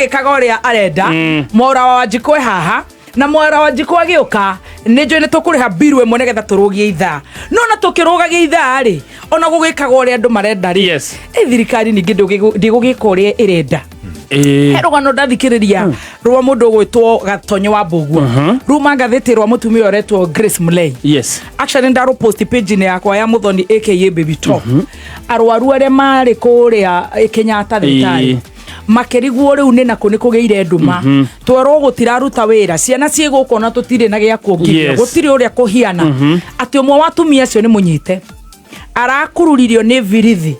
Agĩkaga ũrĩa arenda. Mwaura wa Wanjikũ e haha, na Mwaura wa Wanjikũ agĩũka nĩ njũĩ nĩ tũkũrĩha mbiru ĩmwe nĩgetha tũrũgie ithaa. No na tũkĩrũgagia ithaa rĩ, ona gũgĩkaga ũrĩa andũ marenda rĩ, ĩ thirikari ningĩ ndĩgũgĩka ũrĩa ĩrenda. He rũgano ndathikĩrĩria rwa mũndũ ũgwĩtwo Gatonyo wa Mbũguo, ruma ngathĩti rwa mũtumia ũretwo Grace Mulei. Actually ndarũpost page-inĩ yakwa ya Muthoni aka Baby Top. Arwaru arĩa marĩ kũrĩa Kenyatta thibitarĩ makĩrigwo rĩu nĩ nakũ nĩ kũgĩire nduma, twerwo gũtiraruta wĩra, ciana ciĩ gũkũ na tũtirĩ na gĩa kuongithia. Gũtirĩ ũrĩa kũhiana atĩ ũmwe wa atumia acio nĩ mũnyite arakururirio nĩ birithi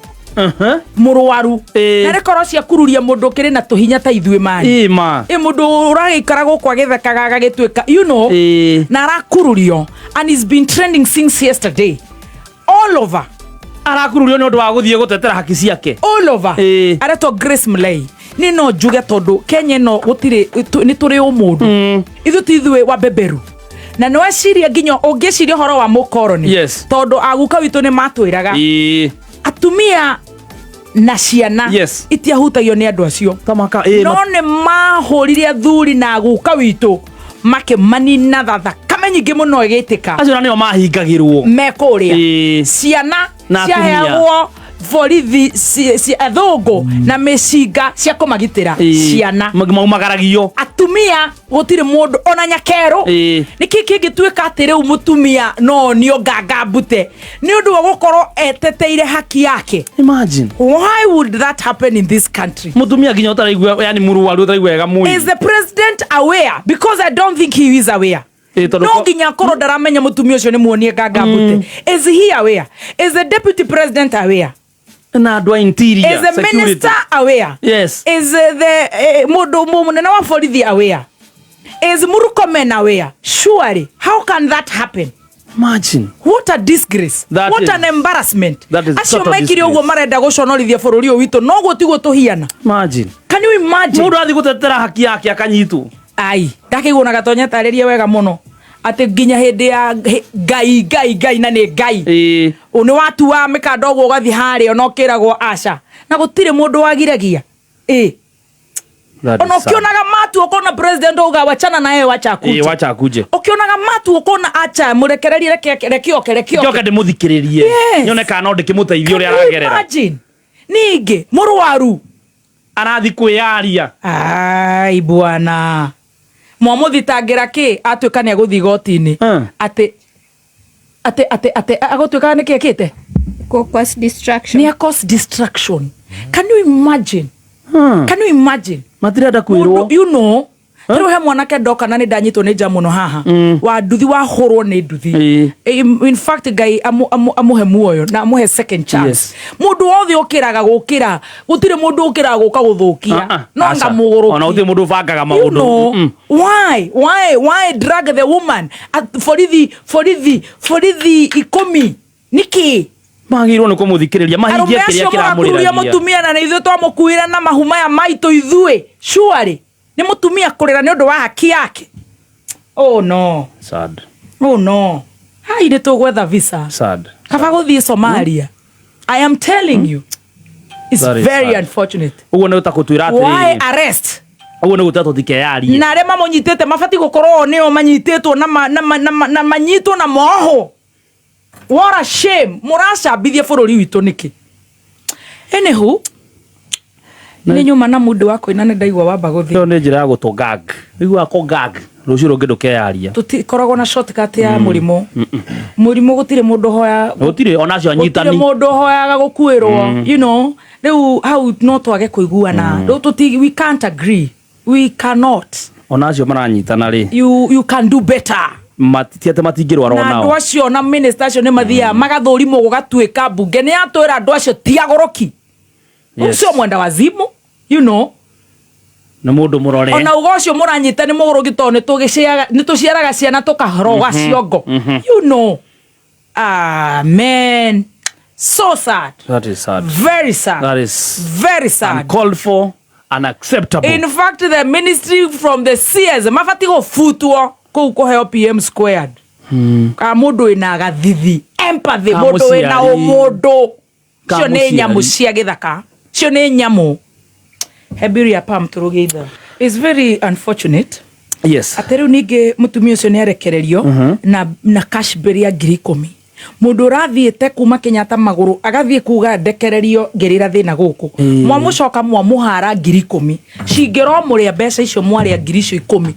mũrwaru. Na rĩkorwo ciakururia mũndũ ũkĩrĩ na tũhinya ta ithuĩ mani. Ĩ ma. Ĩ mũndũ ũragĩikara gũkũ agĩthekaga agagĩtuĩka na arakururio, and it's been trending since yesterday all over. Arakururio nĩ ũndũ wa gũthiĩ gũtetera haki ciake. All over. Aretwo Grace Mlei. Nĩ no njuge tondũ Kenya ĩno gũtirĩ nĩ tũrĩ ũmũndũ, ithuĩ ti ithuĩ wa beberu, na nĩ weciria nginya ũngĩciria ũhoro wa mũkoroni, tondũ aguka witũ nĩ matwĩraga atumia na ciana itiahutagio nĩ andũ acio. Tamaka ĩ. No nĩ mahũrire athuri na aguka witũ makĩmanina, thakame nyingĩ mũno ĩgĩtĩka. Acio na nĩo mahingagĩrwo. Me kũrĩa ciana Na atumia. ciaheagwo borithi athũngũ na mĩcinga cia kũmagitĩra ciana. Maumagaragio. Atumia gũtirĩ mũndũ ona nyakerũ. Nĩkĩ kĩngĩtuĩka atĩ rĩu mũtumia no onio nganga mbute nĩ ũndũ wa gũkorwo eteteire haki yake? Imagine. Why would that happen in this country? Mũtumia nginya ũtaraigua, yani mũrwaru ũtaraigua wega mwĩrĩ. Is the president aware? Because I don't think he is aware. Tondũ No nginya akorwo ndaramenya mũtumia ũcio nĩ muonie nganga mbute. Is he aware? Is the deputy president aware? Na andũ a interior Is the security. minister aware? Is the mũndũ mũnene wa borithi aware? Is Murkomen aware? Surely, how can that happen? Imagine. What a disgrace. That What an embarrassment. That is Acio total mekire ũguo disgrace. marenda gũconorithia bũrũri ũyũ witũ, noguo tiguo tũhiana. Imagine. Can you imagine? Mũndũ athiĩ gũtetera haki yake akanyitwo. Ai, ndakĩiguo na Gatonya tarĩrie wega mũno atĩ nginya hĩndĩ ya Ngai, Ngai, Ngai, na nĩ Ngai nĩ watua mĩkanda ũguo ũgathiĩ harĩa ona ũkĩragwo aca na gũtirĩ mũndũ wagiragia ĩ. That is Ona sad. ũkĩonaga matu ũkona president auga, "Wachana naye, wacha akuje." Wacha akuje. Ũkĩonaga matu ũkona acha mũrekererie, reke reke oke, reke oke. Njoke ndĩmũthikĩrĩrie. Nyone kana no ndĩkĩmũteithie ũrĩa Can you aragerera. imagine? Ningĩ mũrwaru arathi kwĩyaria. Ai bwana, mwamũthitangĩra kĩ? Atuĩka nĩ agũthiĩ igoti-inĩ atĩ agũtuĩka nĩ kĩekĩte. Cause distraction. Nĩ a cause distraction. Can you imagine? Can you imagine? Matirenda kwĩrwo. Mũndũ, rĩu he mwanake ndoka na nĩ ndanyitwo nĩ nja mũno haha wa nduthi wahũrwo nĩ nduthi. In fact, Ngai amũhe muoyo na amũhe second chance. Mũndũ wothe ũkĩraga gũkĩra, gũtirĩ mũndũ ũkĩraga gũka gũthũkia. Ah, ah, No aca. anga mũgũrũki. Ona gũtirĩ mũndũ ũbangaga You maũndũ. know, why drag the woman? Borithi 10 nĩkĩ? Magĩrĩirwo nĩ kũmũthikĩrĩria mahingie Arũme kĩrĩa acio mũrakururia kĩramũrĩragia. mũtumia na nĩ ithuĩ twamũkuire na mahu maya maitũ ithuĩ. Surely nĩ mũtumia kũrĩra nĩ ũndũ wa haki yake? Oh no. Sad. Oh no, hai, nĩ tũgwetha visa. Sad. Kaba gũthiĩ Somalia. I am telling you, it's That is very sad. unfortunate. Ũguo nĩ ũtakũtwĩra Why atĩrĩrĩ, arrest? Ũguo nĩ gũtwĩra tũtikeyarie. Na arĩa mamũnyitĩte mabatiĩ gũkorwo o nĩo manyitĩtwo na manyitwo na moho. What a shame! Mũracambithia bũrũri witũ nĩkĩ? Anywho, nĩ nyuma na mũndũ wa kũina, nĩ ndaigua wamba gũthiĩ. Ĩyo nĩ njĩra ya gũtũ gag, iguaga kũ gag rũciũ rũngĩ ndũkeyaria. Tũtikoragwo na shortcut ya mũrimũ. Mũrimũ gũtirĩ mũndũ hoya. Gũtirĩ ona acio Gũtirĩ anyitani. Mũndũ ũhoyaga gũkuĩrwo. Rĩu hau no twage kũiguana rĩu, we can't agree, we cannot. Ona acio maranyitana rĩ, You can do better. Ti atĩ matingĩrwara. Na andũ onao acio na minister acio nĩ mathiaga magathũrimwo, gũgatuĩka mbunge nĩ yatwĩra andũ acio ti agũrũki. Ũcio mwenda wazimu. Nĩ mũndũ mũrore. Ona uga ũcio mũranyita nĩ mũgũrũki, tondũ nĩ tũciaraga ciana tũkaroga ciongo. Amen, so sad. That is sad. Very sad. That is very sad. Uncalled for, unacceptable. In fact, the ministry from the CS mabati gũbutwo kũu kũheo PM squared ka mũndũ wĩna gathithi, empathy, Ka mũndũ wĩna mũciari. ũmũndũ. Ka Cio nĩ mũciari. nyamũ cia gĩthaka, cio nĩ nyamũ. He bill ya pam tũrũgie ithaa. It's very unfortunate Yes. atĩ rĩu ningĩ mũtumia ũcio nĩ arekererio na cash bail ya 10,000. Mũndũ ũrathiĩte kuma Kenyatta magũrũ agathiĩ kuga ndekererio ngĩrĩra thĩna gũkũ, mwamũcoka mwamũhara 10,000. Cingĩromũrĩa mbeca icio, mwarĩa 10,000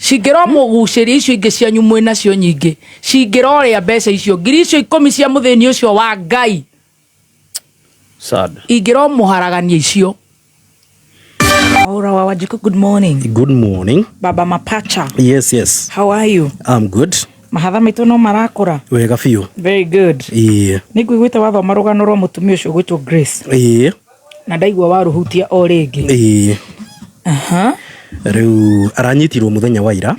cingĩromũgucĩria icio ingĩ cianyu mwĩ nacio nyingĩ, cingĩrorĩa mbeca icio 10,000 cia mũthĩni ũcio wa Ngai. Sad. Ingĩromũharagania icio. Ora wa Wanjikũ, good morning. Good morning. Baba Mapacha. Yes. How are you? I'm good. Mahatha maitũ no marakũra. Wega biũ. Very good. Ĩĩ. Nĩ ngũiguĩte wathoma rũgano rwa mũtumia ũcio ũgwĩtwo Grace. Ĩĩ. Na ndaigua warũhutia o rĩngĩ. Ĩĩ. Aha. Rĩu aranyitirwo mũthenya wa ira.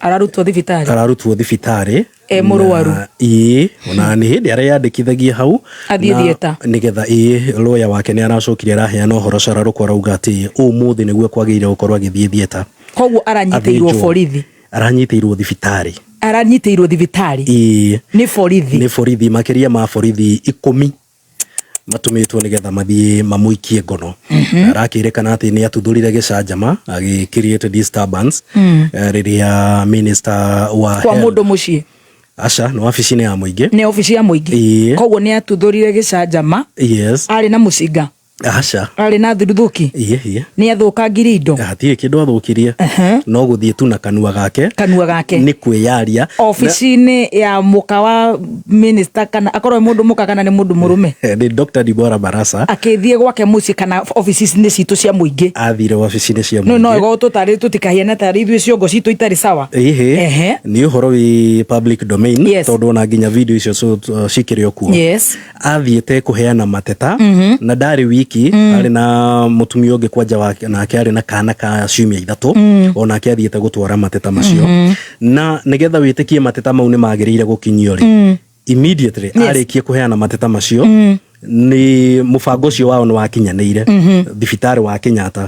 Ararutwo thibitarĩ. Ararutwo thibitarĩ. E mũrwaru. Ĩĩ, ona nĩ hĩndĩ areyandĩkithagia hau. Athiĩ theatre. Nĩgetha ĩĩ, lawyer wake nĩ aracokire araheana ũhoro cararũkũ arauga atĩ ũmũthĩ nĩguo kwagĩrĩire gũkorwo agĩthiĩ theatre. Koguo aranyitĩirwo Athĩnjwo. borithi. Aranyitĩirwo thibitarĩ. Aranyitĩirwo thibitarĩ. Ĩĩ. Nĩ borithi. Nĩ borithi, makĩria ma borithi 10 matũmĩtwo nĩgetha mathiĩ mamũikie ngono. Arakĩrĩkana atĩ nĩ atuthũrire gĩcanjama agĩ create disturbance rĩrĩa minister wa Kwa health- mũndũ mũciĩ. Aca, nĩ wabici-inĩ ya mũingĩ. Nĩ obici ya mũingĩ. Ĩĩ. Koguo nĩ atuthũrire gĩcanjama. Yes. Arĩ na mũcinga. Aca. Arĩ na thuruthuki. Ĩĩ. Nĩ athũkangirie indo. Hatirĩ kĩndũ athũkirie. No gũthiĩ tu na kanua gake. Kanua gake. Nĩ kwĩyaria. Obici-inĩ ya mũka wa minister, kana akorwo nĩ mũndũ mũka kana nĩ mũndũ mũrũme. Nĩ Dr. Deborah Barasa. Akĩthiĩ gwake mũciĩ kana obici-inĩ citũ cia mũingĩ. Athire wabici-inĩ cia No mũingĩ. no tũtarĩ tũtikahiana tarĩ ithuĩ ciongo citũ itarĩ sawa. Ĩhĩ. Ehe. Nĩ ũhoro wĩ public domain. Yes. Tondũ ona nginya video icio cikĩrĩ o kuo. Yes. Athiĩte kũheana mateta na ndarĩ wiki, arĩ na mũtumia ũngĩ kwanja wake, nake arĩ na kana ka ciumia 3, onake athiĩte gũtwara mateta macio, na nĩgetha wĩtĩkie mateta mau nĩ magĩrĩire gũkinyio rĩ, immediately arĩkie kũheana mateta macio, nĩ mũbango ũcio wao nĩ wakinyanĩire thibitarĩ wa Kenyatta.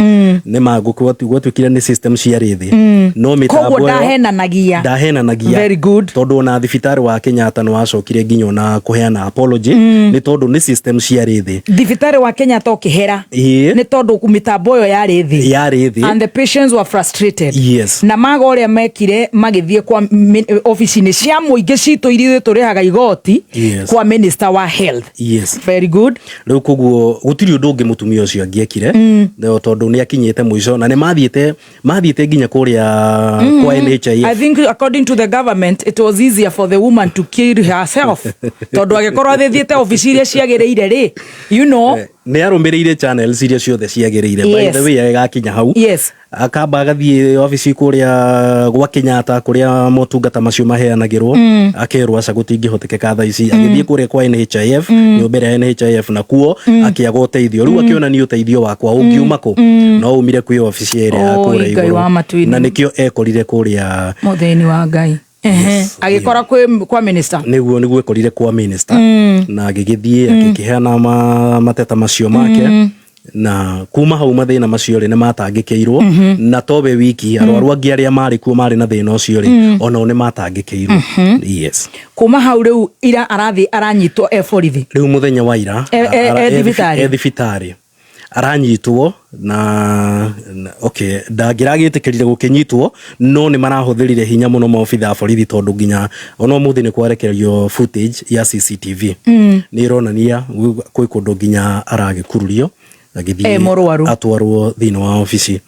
Nĩ gwatuĩkire nĩ system ciarĩ thĩ, no mĩtambo Koguo ĩyo- ndahenanagia. Ndahenanagia. Very good. Tondũ ona thibitarĩ wa Kenyatta nĩ wacokire nginya ona kũheana apology, nĩ tondũ nĩ system ciarĩ thĩ. Thibitarĩ wa Kenyatta ũkĩhera. Ĩĩ. Nĩ tondũ mĩtambo ĩyo yarĩ thĩ. Yarĩ thĩ. And the patients were frustrated. Yes. Na maga ũrĩa mekire, magĩthiĩ kwa obici-inĩ cia mũingĩ citũ iria ithuĩ tũrĩhaga igoti. Yes. Kwa minister wa health. Yes. Very good. Rĩu koguo gũtirĩ ũndũ ũngĩ mũtumia ũcio angĩekire, tondũ nĩ akinyĩte mũico na nĩ mathiĩte nginya kũrĩa kwa NHIF. I think according to the government it was easier for the woman to kill herself, tondũ agĩkorwo athiĩte obici iria ciagĩrĩire rĩ, you know. Nĩ arũmĩrĩire channels iria ciothe ciagĩrĩire. By Yes. the way, agĩgakinya hau, Yes. akamba agathiĩ wabici kũrĩa gwa Kenyatta kũrĩa motungata macio maheanagĩrwo, akerwo aca, gũtingĩhotekeka thaa ici. Agĩthiĩ kũrĩa kwa NHIF, nyũmba ĩrĩa ya NHIF, nakuo akĩaga ũteithio. Rĩu akĩona nĩ ũteithio wakwa ũngiuma kũ, no umire kwĩ wabici ĩrĩa ya Oi, kũrĩa Ngai wa igũrũ, matu-inĩ. na nĩkĩo ekorire kũrĩa. Mũthĩni wa Ngai. Yes. Agĩkora kwa minister. Nĩguo ekorire kwa minister na agĩgĩthiĩ agĩkĩheana mateta macio make, na kuma hau mathĩna macio rĩ nĩ matangĩkĩirwo, na towe wiki, arwaru angĩ arĩa marĩ kuo marĩ na thĩna ũcio rĩ, onao nĩ matangĩkĩirwo. Yes. Kuma hau rĩu ira arathiĩ aranyitwo e borithi. Rĩu mũthenya wa ira E thibitarĩ? E thibitarĩ aranyitwo na okay, ndangĩragĩtĩkĩrire gũkĩnyitwo, no nĩ marahũthĩrire hinya mũno maobitha a borithi, tondũ nginya ona ũmũthĩ nĩ kwarekererio footage ya CCTV nĩ ĩronania kwĩ kũndũ nginya aragĩkururio agĩthiĩ E mũrwaru. atwarwo thĩinĩ wa obici.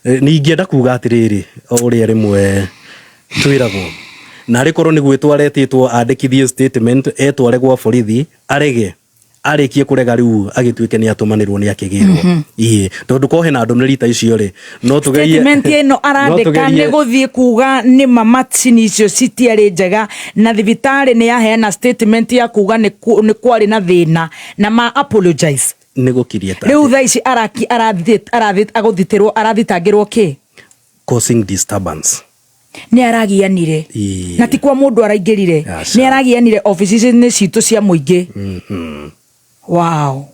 Ningĩenda kuga atĩrĩrĩ, o ũrĩa rĩmwe twĩragwo, na arĩ korwo nĩ gwĩtwo aretĩtwo andĩkithie statement etware gwa borithi, arege, arĩkie kũrega, rĩu agĩtuĩke nĩ atũmanĩrwo nĩ akĩgĩrwo. Ĩĩ, tondũ ko hena ndũmĩrĩri ta icio rĩ, no tũgerie Statement ĩno no arandĩka tũgerie nĩ gũthiĩ kuga nĩ ma macini icio citiarĩ njega, na thibitarĩ nĩ yaheana statement ya kuga nĩ kwarĩ na thĩna na ma apologize. Nĩ gũkirie ta Rĩu thaa ici araki arathi agũthitĩrwo, arathitangĩrwo kĩ? Causing disturbance. Nĩ aragianire. Ĩĩ. Na ti kwa mũndũ araingĩrire. Aca. Nĩ aragianire obici-inĩ citũ cia mũingĩ. Wow.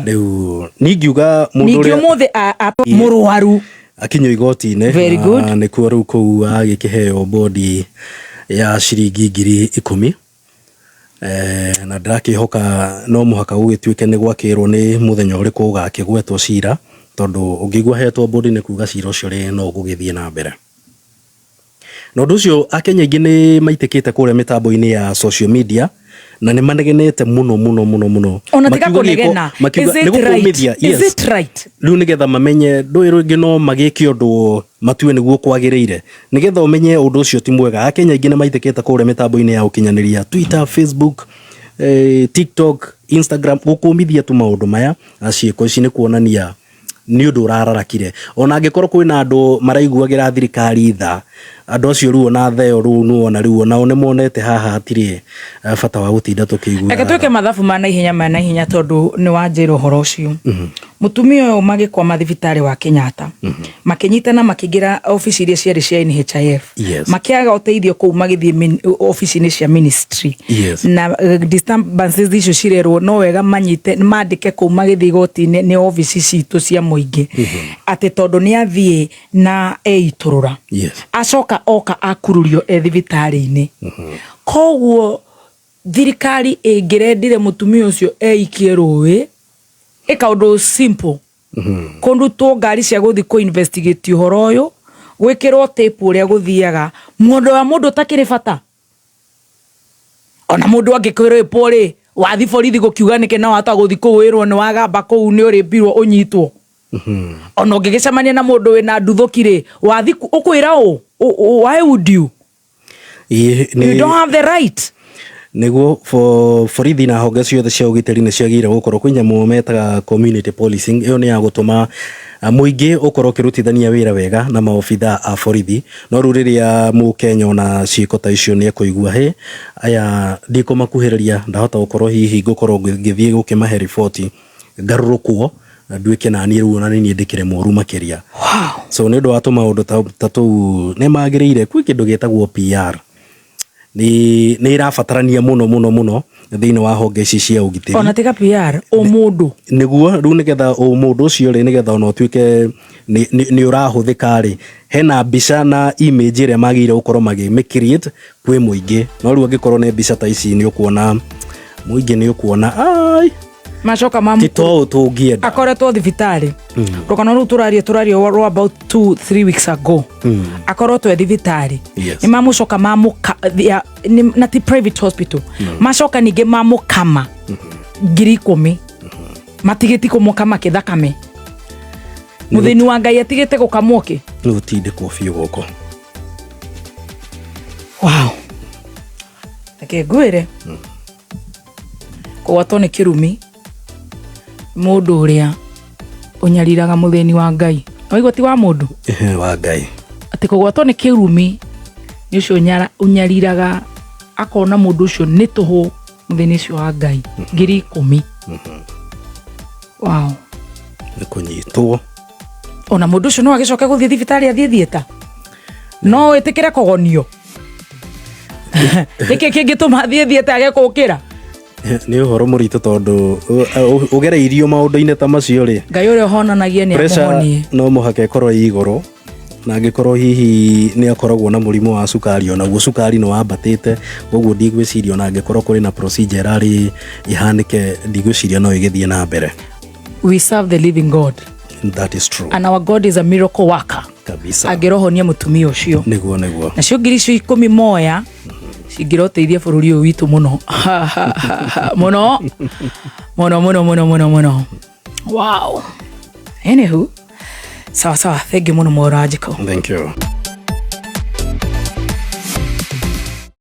Rĩu ningiuga mũndũ Ningĩ ũrĩa ũmũthĩ mũrwaru. Akinywo igoti-inĩ. Very na good. Nĩkuo rĩu kũu agĩkĩheo bodi ya ciringi 10,000. Na ndĩrakĩhoka no mũhaka gũgĩtuĩke nĩ gwakĩrwo nĩ mũthenya ũrĩkũ ũgakĩgwetwo cira, tondũ ũngĩigua hetwo bodi nĩ kuga cira ũcio rĩ no ũgũgĩthiĩ na mbere. Na ũndũ ũcio Akenya aingĩ nĩ maitĩkĩte kũrĩa mĩtambo-inĩ ya social media na nĩ manegenete mũno mũno mũno mũno. Ona tiga Makiuga gĩko- kũnegena. makiuga Is it nĩ gũkũmithia, right? Is yes. it right? Rĩu nĩgetha mamenye ndũĩ rĩngĩ no magĩke ũndũ matue nĩguo kwagĩrĩire, nĩgetha ũmenye ũndũ ũcio ti mwega. Akenya aingĩ nĩ maitĩkĩte kũrĩa mĩtambo-inĩ ya ũkinyanĩria, Twitter, Facebook, TikTok, Instagram, gũkũmithia tu maũndũ maya na ciĩko ici nĩ kuonania nĩ ũndũ ũrararakire. Ona angĩkorwo kwĩna andũ maraiguagĩra thirikari tha, andũ acio rĩu ona theo rĩu nĩwona rĩu onao nĩ monete haha hatirĩ bata wa gũtinda tũkĩiguaga Reke tha. twĩke mathabu ma naihenya ma naihenya tondũ nĩ wanjĩra ũhoro ũcio. Mũtumia ũyũ magĩkwama thibitarĩ wa Kenyatta, makĩnyitana makĩingĩra obici iria ciarĩ cia NHIF. Yes. Makĩaga ũteithio kũu magĩthiĩ obici-inĩ cia ministry. Yes. Na disturbances icio cirerwo no wega manyite mandĩke kũu magĩthiĩ igoti-inĩ nĩ obici citũ cia mũingĩ. Atĩ tondũ nĩ athiĩ na eitũrũra. Yes. Acoka oka akururio e thibitarĩ-inĩ. Koguo thirikari ĩngĩrendire mũtumia ũcio eikie rũĩ, ĩka ũndũ simple. Kũrutwo ngari cia gũthiĩ kũ investigate ũhoro ũyũ, gwĩkĩrwo tape ũrĩa gũthiaga, mũndũ wa mũndũ ũtakĩrĩ bata. Ona mũndũ angĩkwĩrĩpwo rĩ, wathi borithi gũkiuga nĩkĩ na wahota gũthiĩ kũu wĩrwo nĩ wagamba kũu nĩ ũrĩmbirwo ũnyitwo. Ona ũngĩgĩcemania na mũndũ wĩna nduthũki rĩ, wathi ũkwĩra ũ? Why would you? You don't have the right. Nĩguo borithi na honge ciothe cia ũgitĩri nĩ ciagĩrĩire gũkorwo kwĩ nyamũ metaga community policing. Ĩyo nĩ ya gũtũma mũingĩ ũkorwo ũkĩrutithania wĩra wega na maobitha a borithi. No rĩu rĩrĩa mũkenya ona ciĩko ta icio nĩ ekũigua hĩ aya ndikũmakuhĩrĩria, ndahota gũkorwo hihi ngũkorwo ngĩthiĩ gũkĩmahe riboti ngarũrũkwo na nduĩke naniĩ rĩu ona nĩ niĩ ndĩkĩre mũru makĩria. Wow. So nĩ ũndũ wa tũmaũndũ ta tũu nĩ magĩrĩire kwĩ kĩndũ gĩtagwo PR. Nĩ ĩrabatarania mũno mũno mũno thĩinĩ wa honge ici cia ũgitĩri. Ona tiga PR, ũmũndũ. Nĩguo rĩu nĩgetha ũmũndũ ũcio rĩ, nĩgetha ona ũtuĩke nĩ ũrahũthĩka rĩ, hena mbica na image ĩrĩa magĩrĩire gũkorwo magĩmĩ create kwĩ mũingĩ. No rĩu angĩkorwo nĩ mbica ta ici nĩ ũkuona mũingĩ nĩ ũkuona ai Macoka ma ti to ũũ tũngĩenda. Akoretwo thibitarĩ. Rũgano rũu tũraria rwa about 2-3 weeks ago. Akoretwo e thibitarĩ. Yes. Nĩ mamũcoka mamũka, ya, nĩ, na ti private hospital. Macoka ningĩ mamũkama 10,000. Matigĩti kũmũkama kĩthakame. Mũthĩni wa Ngai atigĩte gũkamwo kĩ? Nĩ gũtindĩkwo biũ gũkũ. Wow. Reke ngwĩre. Kũgwatwo nĩ kĩrumi mũndũ ũrĩa ũnyariraga mũthĩni wa Ngai. Waigua ti wa mũndũ? Ehe, wa Ngai. Atĩ kũgwatwo nĩ kĩrumi nĩ ũcio ũnyariraga akona mũndũ ũcio nĩ tũhũ mũthĩni ũcio wa Ngai. 10,000. Wow. Nĩ kũnyitwo. Ona mũndũ ũcio no agĩcoke gũthiĩ thibitarĩ athiĩ thieta. No wĩtĩkĩre kũgonio. Nĩkĩ kĩngĩtũma athiĩ thieta age kũũkĩra? Nĩ ũhoro mũritũ tondũ ũgereirio maũndũ-inĩ ta macio rĩ. Ngai ũrĩa ũhonanagia nĩ Pressure amũhonie. no mũhaka ĩkorwo ĩ igũrũ, na angĩkorwo hihi nĩ akoragwo na mũrimũ wa cukari, onaguo cukari nĩ wambatĩte, koguo ndigwĩciria ona angĩkorwo kũrĩ na procedure ĩrarĩ ĩhanĩke, ndigwĩciria no ĩgĩthiĩ na mbere. We serve the living God. That is true. And our God is a miracle worker. Kabisa. Angĩrohonia mũtumia ũcio. Nĩguo, nĩguo. Nacio ngiri icio ikũmi moya cingĩroteithia bũrũri ũyũ witũ mũno. Mũno. Mũno, mũno, mũno, mũno, mũno. Wow. Anywho, sawa sawa, thank you mũno Mwaũra Wanjikũ. Thank you.